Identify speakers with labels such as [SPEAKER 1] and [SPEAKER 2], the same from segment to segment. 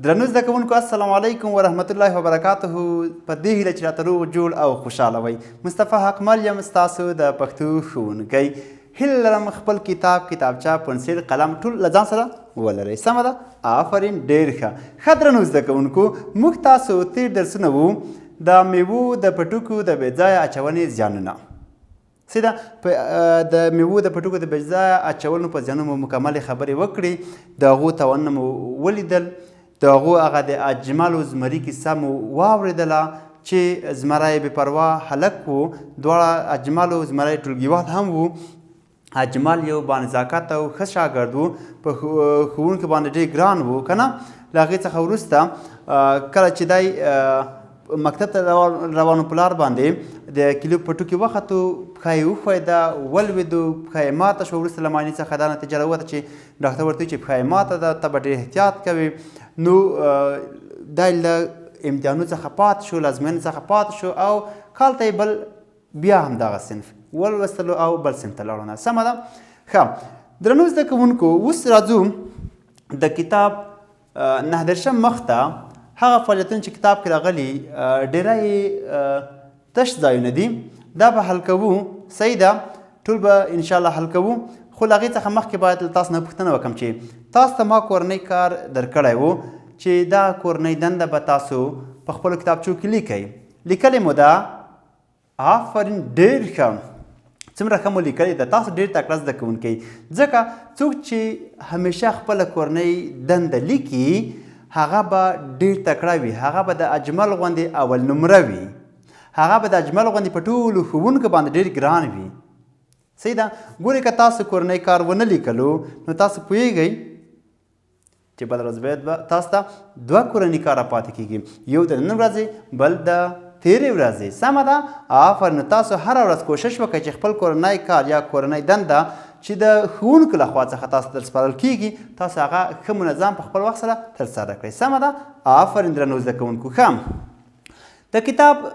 [SPEAKER 1] درنو زده کوونکو، السلام علیکم ورحمت الله وبرکاته. په دې هیله چې راته روغ جوړ او خوشحاله وئ. مصطفی حقمل یم، ستاسو د پښتو ښوونکی. هیله لرم خپل کتاب، کتابچه، پنسل، قلم ټول له ځان سره ولرئ. سمه ده؟ آفرین، ډېر ښه. ښه درنو زده کوونکو، موږ تاسو تېر درسونه وو د میوو د پټوکو د بې ځایه اچونې زیانونه. سیده په د میوو د پټوکو د بېځایه اچولو په زیانونو مو مکملې خبرې وکړې، د هغو تاوانونه مو ولیدل، د هغو هغه د اجمل او زمري کیسه مو واورېدله چې زمری بې پروا هلک و، دواړه اجمل او زمری ټولګیوال هم وو. اجمل یو بانزاکت او ښه شاګرد و، په ښوونکي باندې ډېر ګران و، که نه؟ له هغې څخه وروسته کله چې دی مکتب ته روانو، په لار باندې د کیلو په ټوکي وختو، پښه یې وښویده، ولوېدو، پښه یې ماته شوه. وروسته له معاینې څخه دا نتیجه راووته چې ډاکټر ورته وویل چې پښه یې ماته ده، ته به ډېر احتیاط کوې. نو دی له امتحانو څخه پاتې شو، له ازموینو څخه پاتې شو او کال ته یې بل بیا هم دغه صنف ولوستلو او بل صنف ته لاړو. نه سمه ده؟ ښه درنو زده کوونکو، اوس راځو د کتاب 39 مخ ته. هغه فعالیتونه چې کتاب کې راغلي، ډیری تش ځایونه دي، دا به حل کوو. صحیح ده؟ ټول به انشاءالله حل کوو، خو له هغې څخه مخکې باید له تاسو نه پوښتنه وکړم چې تاسو ته ما کورنۍ کار درکړی و چې دا کورنۍ دنده به تاسو په خپلو کتابچو کې لیکئ. لیکلې مو ده؟ آفرین، ډېر ښه، څومره ښه مو لیکلې ده. تاسو ډېر تکړه زده کوونکي، ځکه څوک چې همیشه خپله کورنۍ دنده لیکي هغه به ډېر تکړه وي، هغه به د اجمل غوندې اول نمره وي، هغه به د اجمل غوندې په ټولو ښوونکو باندې ډېر ګران وي. صحیح ده؟ ګورئ، که تاسو کورنۍ کار ونه لیکلو نو تاسو پوهېږئ چې بله ورځ باید به تاسو ته دوه کورني کاره پاتې کېږي، یو د نن ورځې، بل د تېرې ورځې. سمه ده؟ آفرین. نو تاسو هره ورځ کوشش وکړئ چې خپل کورنی کار یا کورنۍ دنده چې د ښوونکو له خوا څخه تاسو در سپارل کېږي، تاسو هغه ښه منظم په خپل وخت سره ترسره کړئ. سمه ده؟ آفرین درنو زده کوونکو. ښه، د کتاب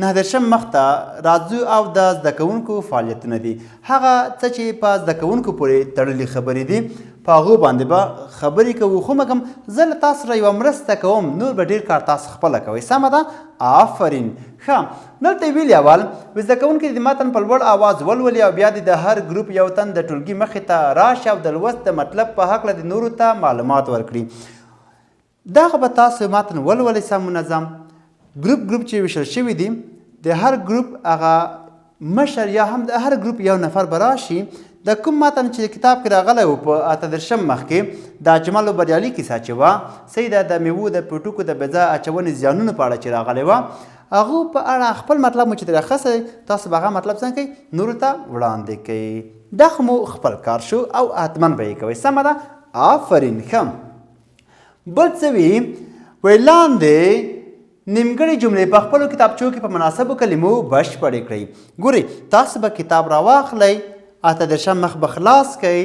[SPEAKER 1] 39 مخ ته راځو او د زده کوونکو فعالیتونه دي. هغه څه چې په زده کوونکو پورې تړلي خبرې دي، په هغو باندې به خبرې کوو، خو مګم زه له تاسو سره یوه مرسته کوم، نور به ډېر کار تاسو خپله کوئ. سمه ده؟ آفرین. ښه، دلته یې ویلي، اول زده کوونکي د متن په لوړ آواز ولولي او بیا دې د هر ګروپ یو تن د ټولګي مخې ته راشي او د لوست د مطلب په هکله دې نورو ته معلومات ورکړي. دغه به تاسو متن ولولئ سم منظم. ګروپ ګروپ چې ویشل شوي دي، د هر ګروپ هغه مشر یا هم د هر ګروپ یو نفر به راشي، د کوم متن چې کتاب کې راغلی و په 38 مخ کې د اجمل او بریالي کیسه چې وه، صحیح ده، د میوو د پوټکو د بېځایه اچونې زیانونو په اړه چې راغلی وه، هغو په اړه خپل مطلب مو چې ترې اخیستی، تاسو به هغه مطلب څنګه کوئ؟ نورو ته وړاندې کوئ. دا خو مو خپل کار شو او حتما به یې کوئ. سمه ده؟ آفرین. ښه، بل څه وي؟ وایي لاندې نیمګړې جملې په خپلو کتابچو کې په مناسبو کلمو بشپړې کړئ. ګورئ، تاسو به کتاب راواخلئ، 38 مخ به خلاص کړئ،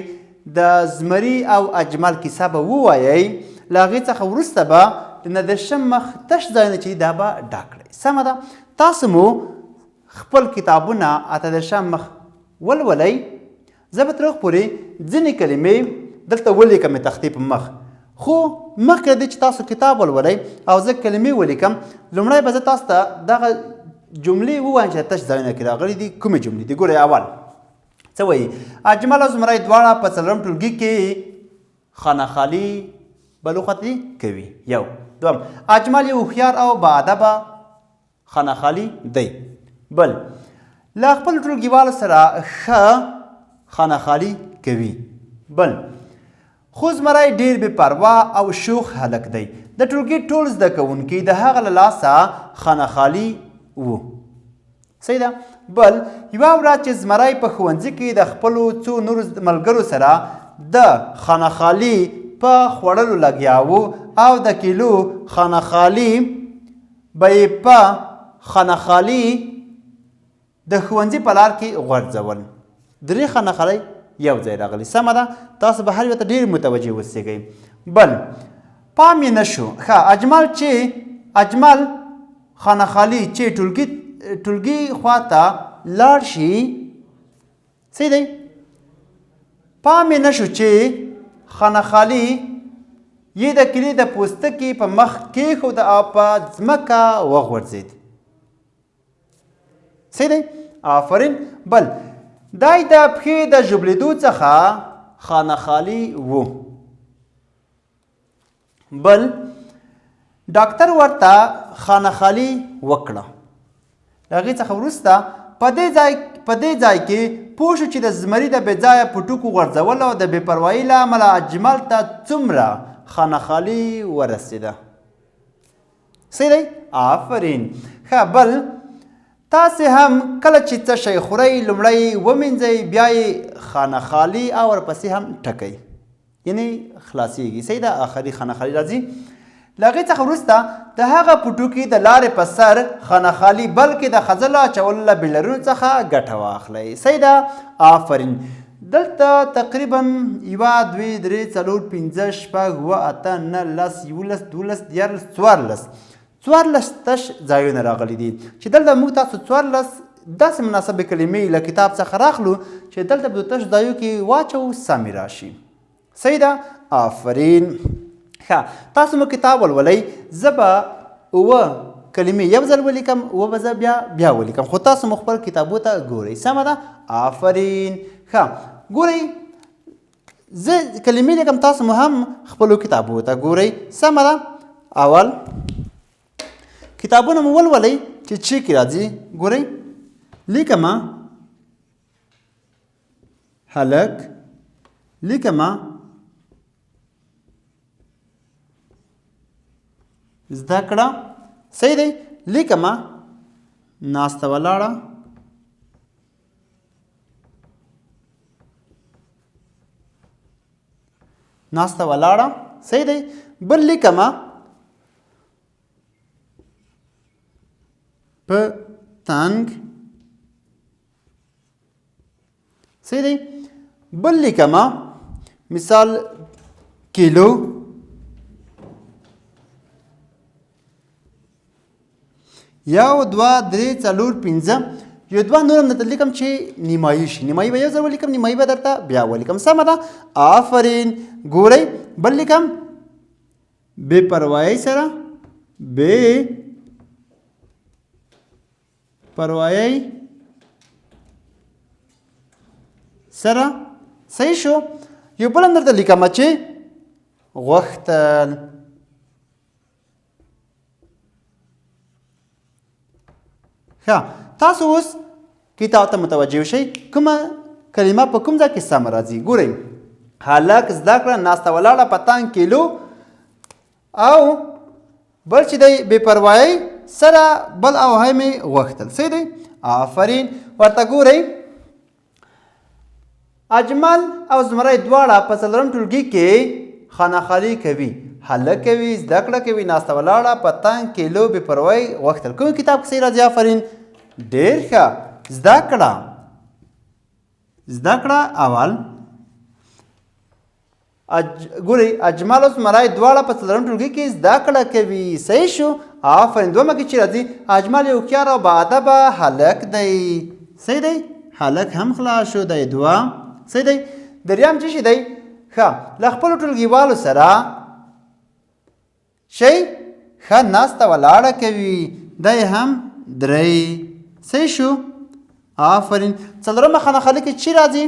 [SPEAKER 1] د زمري او اجمل کیسه به ووایئ، له هغې څخه وروسته به د 39 مخ تش ځایونه چې دا به ډک کړئ. سمه ده؟ تاسو مو خپل کتابونه 38 مخ ولولئ. زه به تر وخت پورې ځینې کلمې دلته ولیکم تختې په مخ، خو مخکې له دې چې تاسو کتاب ولولئ او زه کلمې ولیکم، لومړی به زه تاسو ته دغه جملې ووایم چې تش ځایونه کې راغلي دي، کومې جملې دي. ګورئ، اول څه وایي؟ اجمل او زمری دواړه په څلورم ټولګي کې خانه خالي بلوختي کوي. یو. دوم، اجمل یو هوښیار او باادبه خانه خالي دی. بل، له خپلو ټولګیوالو سره ښه خانه خالي کوي. بل، خو زمری ډېر بې پروا او شوخ هلک دی، د ټولګي ټول زده کوونکي د هغه له لاسه خانه خالي وو. صحیح ده؟ بل، یوه ورځ چې زمری په ښوونځي کې د خپلو څو نورو ملګرو سره د خانه خالي په خوړلو لګیا وو او د کیلو خانه خالي به یې په خانه خالي د ښوونځي په لار کې غورځول. درې خانه خالي یو ځای راغلي. سمه ده؟ تاسو به هر یو ته ډېر متوجه اوسېږئ. بل، پام یې نه شو. ښه، اجمل چې اجمل خانه خالي چې ټولګي خوا ته لاړ شي، صحیح دی، پام یې نه شو چې خانه خالي یې د کلي د پوستکي په مخ کېښود او په ځمکه وغورځېد. صحیح دی؟ آفرین. بل دی د پښې د ژوبلېدو څخه خانه خالي و. بل ډاکتر ورته خانه خالي وکړه. له هغې څخه وروسته په دې ځای کې پوه شو چې د زمري د بې ځایه پټوکو غورځولو او د بې پروایۍ له امله اجمل ته څومره خانه خالي ورسېده. صحیح دی؟ آفرین. ښه بل تاسې هم کله چې څه شی خورئ لومړی ومینځئ، بیا یې خانه خالي او ورپسې هم ټکئ، یعنی خلاصیږي. صحیح ده؟ آخري خانه خالي راځي. له هغې څخه وروسته د هغه پټوکي د لارې په سر خانه خالي بلکې د خځلو اچولو له بیلرونو څخه ګټه واخلئ. صحیح ده؟ آفرین. دلته تقریبا یوه، دوې، درې، څلور، پنځه، شپږ، اووه، اته، نه، لس، یولس، دولس، دیارلس، څوارلس، 14 تش ځایونه راغلي دي چې دلته موږ تاسو 14 داسې مناسبې کلمې له کتاب څخه راخلو چې دلته په تش ځایو کې واچوو سمې راشي. صحیح ده؟ آفرین. ښه تاسو مو کتاب ولولئ، زه به اووه کلمې یو ځل ولیکم، اووه به زه بیا ولیکم، خو تاسو مو خپل کتابو ته ګورئ. سمه ده؟ آفرین. ښه ګورئ، زه کلمې لیکم، تاسو مو هم خپلو کتابو ته ګورئ. سمه ده؟ اول کتابونه مو ولولئ چې چیرې راځي. ګورئ لیکم هلک، لیکم زده کړه. صحیح دی؟ لیکم ناسته ولاړه، ناسته ولاړه. صحیح دی؟ بل لیکم په تنګ. صحیح دی؟ بل لیکم مثال کیلو، یو، دوه، درې، څلور، پنځه، یو دوه نور هم درته لیکم چې نیمایي شي. نیمایي به یو ځل ولیکم، نیمایي به درته بیا ولیکم. سمه ده؟ آفرین. ګورئ بل لیکم بې پروایۍ سره، بې پروایۍ سره. صحیح شو؟ یو بل هم درته لیکم چې غوښتل. ښه تاسو اوس کتاب ته متوجه شئ، کومه کلمه په کوم ځای کې سمه راځي. ګورئ هلک، زده کړه، ناسته ولاړه، پتنګ، کیلو او بل چې دی بې پروایۍ سره، بل او هی مې غوښتل. صحیح دی؟ آفرین. ورته ګورئ اجمل او زمری دواړه په څلورم ټولګي کې خانه خالي کوي، هلک کوي، زده کړه کوي، ناسته ولاړه، پتنګ، کیلو، بې پروایۍ، غوښتل. کوم کتاب کې صحیح راځي؟ آفرین، ډېر ښه. زده کړه، زده کړه اول. ګورئ اجمل او زمری دواړه په څلورم ټولګي کې زده کړه کوي. صحیح شو؟ آفرین. دومه کې چې راځي اجمل یو هوښیار او باادبه هلک دی. صحیح دی؟ هلک هم خلاص شو دی. دوه. صحیح دی؟ دریم څه شي دی؟ ښه له خپلو ټولګیوالو سره شي ښه ناسته ولاړه کوي، دی هم درې. صحیح شو؟ آفرین. څلورمه خانه خالي کې چی راځي؟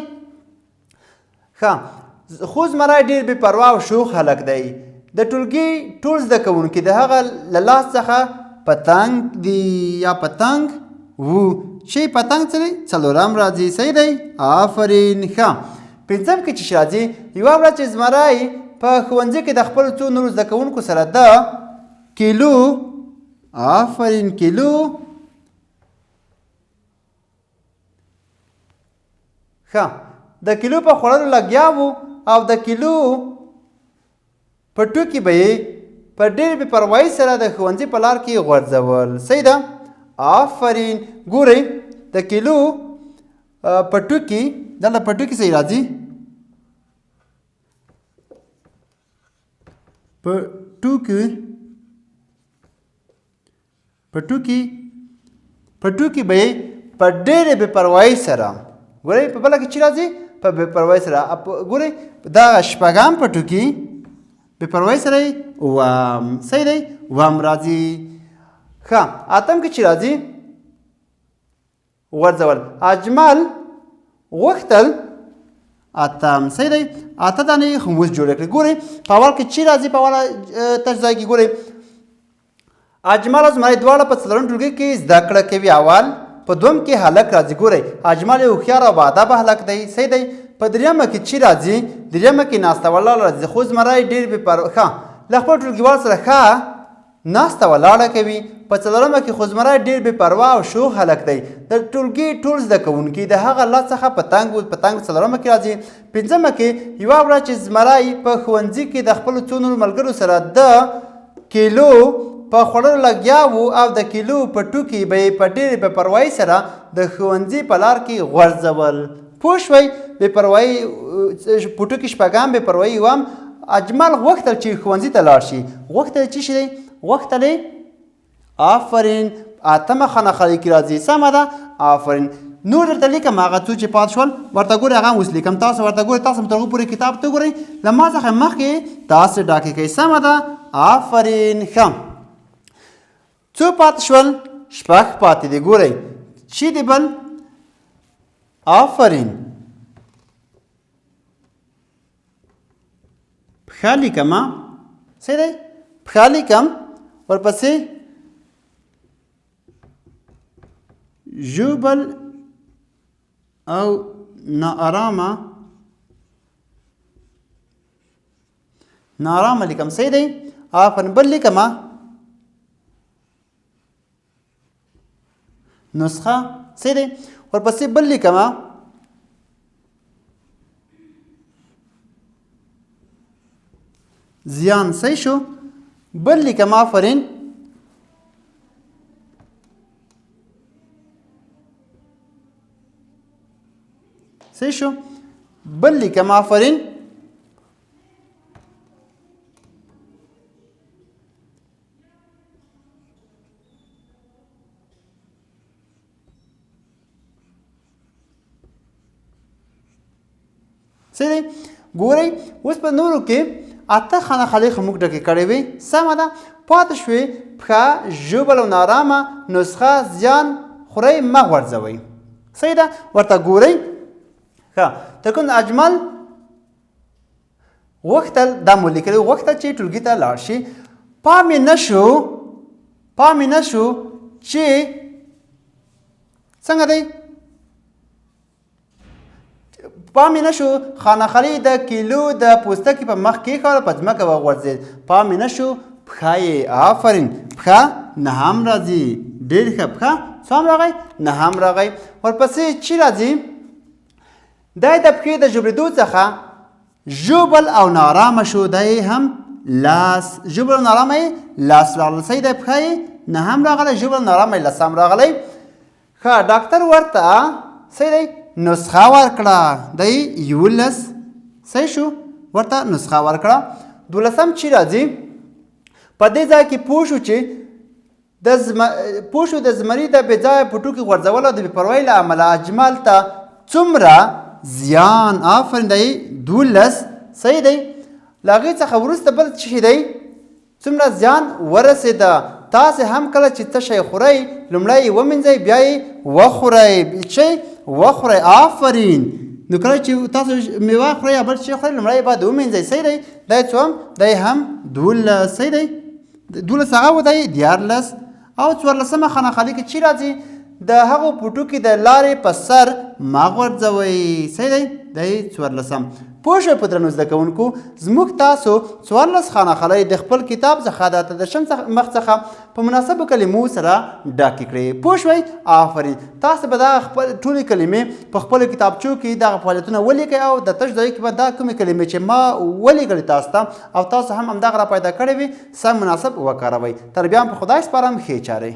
[SPEAKER 1] ښه خو زمری ډېر بې پروا او شوخ هلک دی. د ټولګي ټول زده کوونکي د هغه له لاس څخه پتنګ دي یا پتنګ وو. چې پتنګ څه دی؟ څلورم راځي. صحیح دی؟ آفرین. ښه پنځم کې چې راځي، یوه ورځ چې زمری په ښوونځي کې د خپلو څو نورو زده کوونکو سره د کیلو، آفرین، کیلو، ښه د کیلو په خوړلو لګیا وو او د کیلو په ټوکي به یې په ډېرې بې پروایۍ سره د ښوونځي په لار کې غورځول. صحیح ده؟ آفرین. ګورئ د کیلو په ټوکي، دلته په ټوکي صحیح راځي، په ټوکي، په ټوکي، په ټوکي به یې په ډېرې بې پروایۍ سره، ګورئ په بله کې چې راځي په بې پروایۍ سره، ګورئ دا شپږم په ټوکي بې پروايي سره یې اووم. صحیح دی، اووم راځي. ښه، اتم کې چې راځي غورځول. اجمل غوښتل اتم. صحیح دی، اته دانې یې خموس جوړې کړې. ګورئ په اول کې چې راځي، په اوله تش ځای کې ګورئ اجمل او زمری دواړه په څلورم ټولګي کې زده کړه کوي. اول په دوم کې هلک راځي. ګورئ اجمل یو هوښیار او باادبه هلک دی. صحیح دی. په دریمه کې چې راځي، دریمه کې ناسته ولاړه راځي، خو زمری ډېر بې پروا ښه له خپل ټولګیوال سره ښه ناسته ولاړه کوي. په څلورمه کې خو زمری ډېر بې پروا او شوخ هلک دی. د ټولګي ټول زده کوونکي د هغه له څخه په تنګ وو. په تنګ څلورمه کې راځي. پنځمه کې یوه ورځ چې زمری په ښوونځي کې د خپلو څو نورو ملګرو سره د کیلو په خوړلو لګیا وو او د کیلو په ټوکي به یې په ډېرې بې پروايي سره د ښوونځي په لار کې غورځول. پوه شوئ؟ بې پروايي په ټوکي شپږم، بې پروايي اووم. اجمل غوښتل چې ښوونځي ته لاړ شي. غوښتل چې شي دی؟ غوښتل یې. آفرین، اتمه خانه خالي کې راځي. سمه ده، آفرین. نور درته لیکم هغه څو چې پات شول ورته ګورئ، هغه هم اوس لیکم. تاسو ورته ګورئ، تاسو هم تر هغو پورې کتاب ته ګورئ، له ما څخه مخکې تاسو ډاکې کوئ. سمه ده، آفرین. ښه، څو پاتې شول؟ شپږ پاتې دي. ګورئ چې دی بل. آفرین، پښه لیکم. څه دی؟ پښه لیکم، ورپسې ژوبل او ناارامه، ناارامه لیکم. صحیح دی، آفرین. بل لیکم نسخه. صحیح دی، ورپسې بل لیکم زیان. صحیح شو، بل لیکم. آفرین. صحیح شو، بل لیکم. آفرین. څه دی؟ ګورئ اوس په نورو کې اته خانه خالي خو موږ ډکې کړې وې. سمه ده، پاتې شوې پښه، ژوبل او نارامه، نسخه، زیان، خورئ مه غورځوئ. صحیح ده، ورته ګورئ. ښه، تر کوم اجمل غوښتل، دا مو لیکلی، غوښتل چې ټولګي ته لاړ شي. پام یې نه شو، پام یې نه شو چې څنګه دی، پام یې نه شو خانه خالي د کیلو د پوستکي په مخ کېښوله، په ځمکه وغورځېد. پام یې نه شو پښه یې. آفرین، پښه نهم راځي. ډېر ښه، پښه څوم راغی؟ نهم راغی. ورپسې چی راځي؟ دی د پښې د ژوبلېدو څخه ژوبل او نارامه شو. دی هم لاس ژوبل او نارامه یې لاس راغلی. صحیح دی، پښه یې نهم راغلی، ژوبل او نارامه یې لسم راغلی. ښه، ډاکتر ورته صحیح دی نسخه ورکړه. دی 11. صحیح شو، ورته نسخه ورکړه. دولسم چی راځي؟ په دې ځای کې پوه شو چې د پوه شو د زمري د بې ځایه په ټوکې غورځولو او د بې پروایۍ له امله اجمل ته څومره زیان. آفرین، دی 12. صحیح دی. له هغې څخه وروسته بل څه شی دی؟ څومره زیان ورسېده. تاسې هم کله چې څه شی خورئ لومړی یې ومینځئ بیا یې وخورئ. چې وخورئ. آفرین. نو کله چې تاسو میوه خورئ یا بل څه خورئ لومړی یې باید ومینځئ. صحیح دی. دی څوم؟ دی هم 12. صحیح دی، 12 هغه و، دی 13. او څوارلسمه خانه خالي کې چې راځي؟ د هغو پوټکي د لارې په سر مه غورځوئ. صحیح دی، دی څوارلسم. پوه شوئ په درنو زده کوونکو، زموږ تاسو 14 خانه خالۍ د خپل کتاب څخه د 38 مخ څخه په مناسبو کلمو سره ډکې کړې. پوه شوئ؟ آفرین. تاسو به دغه خپل ټولې کلمې په خپلو کتابچو کې دغه فعالیتونه ولیکئ او د تش ځای کې به دا کومې کلمې چې ما ولیکلې تاسو ته او تاسو هم همدغه را پیدا کړې وي سم مناسب وکاروئ. تر بیا په خدای سپارم، ښې چارې.